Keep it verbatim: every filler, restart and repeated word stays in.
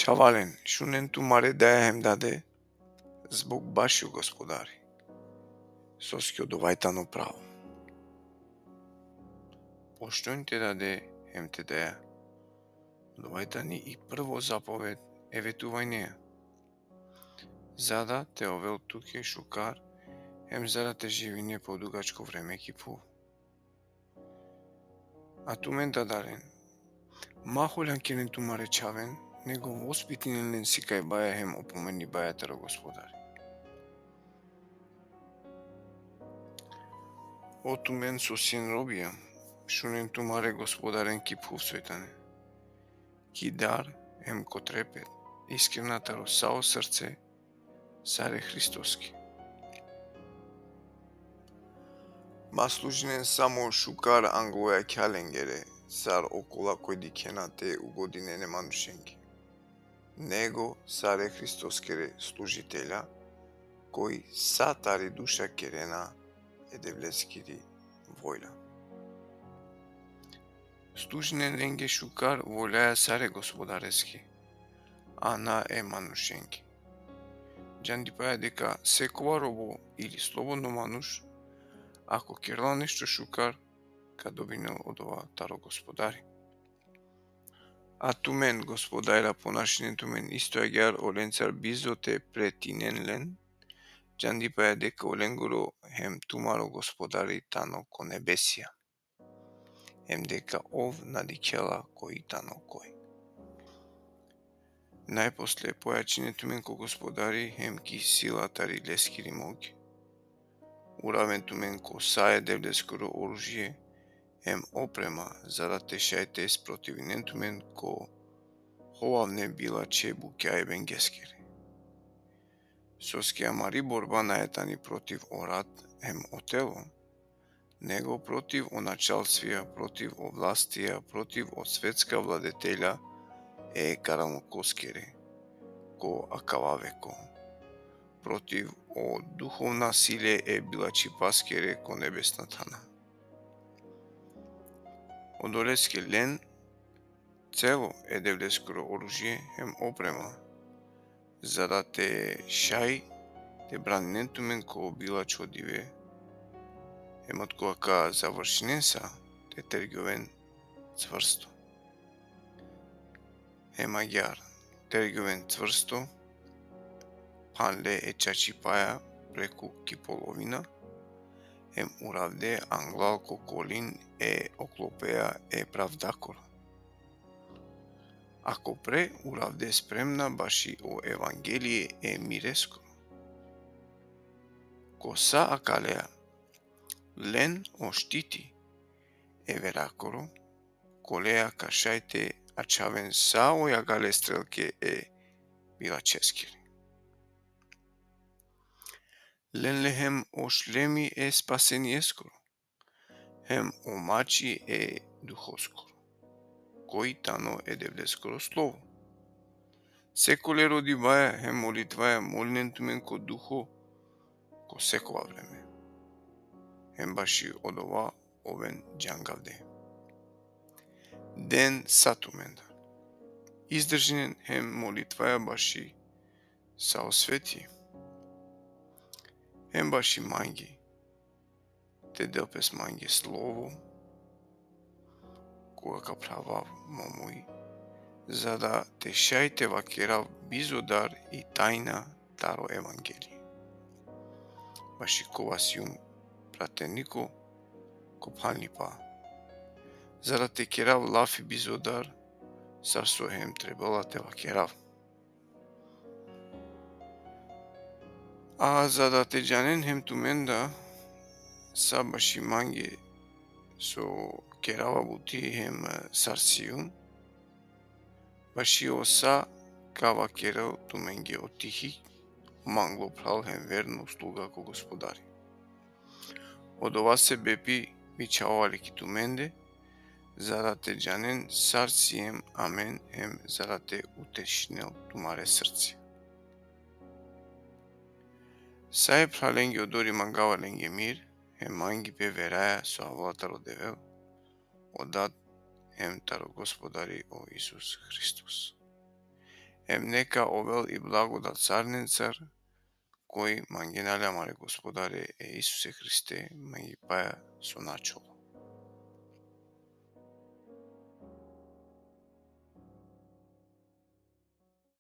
Pavalen, šunen tumare daja hem dade, zbog bašo Gospodari, soske odova i tano pravo. Poštujn te dade hem te daja, odova i tani i prvo zapoved e vetuvajneja, za da te ovel tuke šukar, hem za da te živine po dugačko vreme ki phuv. A tumen, dadalen, ma holjankinen tumare čhaven, nego vospitinen len sikajbaja hem opomenibaja taro Gospodari. O tumen so sien robija, šunen tumare Gospodaren ki phuv soj tane, ki dar hem ko trepet, iskrena taro sa o srce, sar e Hristoski. Ma služinen samo šukar anglo jakha lengere, sar okola koj dikhena te ugodinen e manušenge, nego sar e Hristoskere služitelja, koj sa tari duša kerena e Devleskiri volja. Služinen lenge šukar voljaja sar e Gospodareski, a na e manušenge. Džandipaja deka sekova robo ili slobodno manuš, ako kerela nešto šukar, ka dobinel odova taro Gospodari. A tumen, Gospodarja, ponašinen tumen isto agjaar olencar bizo te pretinen len, džandipaja deka olengoro hem tumaro Gospodari tano ko nebesija, hem deka ov na dikhela koj tano koj. Najposle pojačinen tumen ko Gospodari hem ki sila tari leskiri mogi. Uraven tumen ko sa e Devleskoro oružje hem oprema, za da te šaj te sprotivinen tumen ko hovavne bilačhe bukja e bengeskere. Soske amari borba nae tani protiv o rat hem o telo, nego protiv o načalstvija, protiv o vlastija, protiv o svetska vladetelja e karanlukoskere ko akava veko, protiv o duhovna sile e bilačhipaskere ko nebesna thana. Odoleske len celo e Devleskoro oružje hem oprema, za da te šaj te braninen tumen ko bilačho dive, hem otkova ka završinen sa, te tergjoven cvrsto. Hem agjaar, tergjoven cvrsto, phanle e čačipaja preku ki polovina, hem uravde anglal ko kolin e oklopeja e pravdakoro. A ko pre uravde spremna baši o evangelie e mireskoro. Ko sa akalea len o štiti e verakoro, kolea ka šaj te ačhaven sa o jagale strelke e bilačheskere. Len le hem o šlemi e spasenieskoro, hem o mači e duhoskoro, koj tano e Devleskoro slovo. Sekole rodibaja hem molitvaja molinen tumen ko duho ko sekova vreme. Hem baši odova oven džangavde. Den sa tumendar. Izdržinen hem molitvaja baši sa o sveti. Hem baši mangi, te del pes mange slovo, koga ka phravav mo muj, za da te šaj te vakerav bizo dar i tajna taro evangelie. Baši kova sijum prateniko ko phanlipa, za da te kerav lafi bizo dar, sar so hem trebela te vakerav. A za da te džanen hem tumen da, sa baši mange so kerava buti hem, e, sar sijum, baši o sa ka vakerel tumenge o tihi, manglo phral hem verno sluga ko Gospodari. Odova sebepi bičhavava le ki tumende, za da te džanen sar siem amen hem za da te utešinel tumare srce. Sa e phralenge odori mangava lenge mir, hem mangipe veraja so avela taro Devel, o Dad, hem taro Gospodari o Isus Hristos. Em neka ovel i blagodat sarinencar, koj mangena le amare Gospodare e Isuse Hriste, mangipaja so na čhol.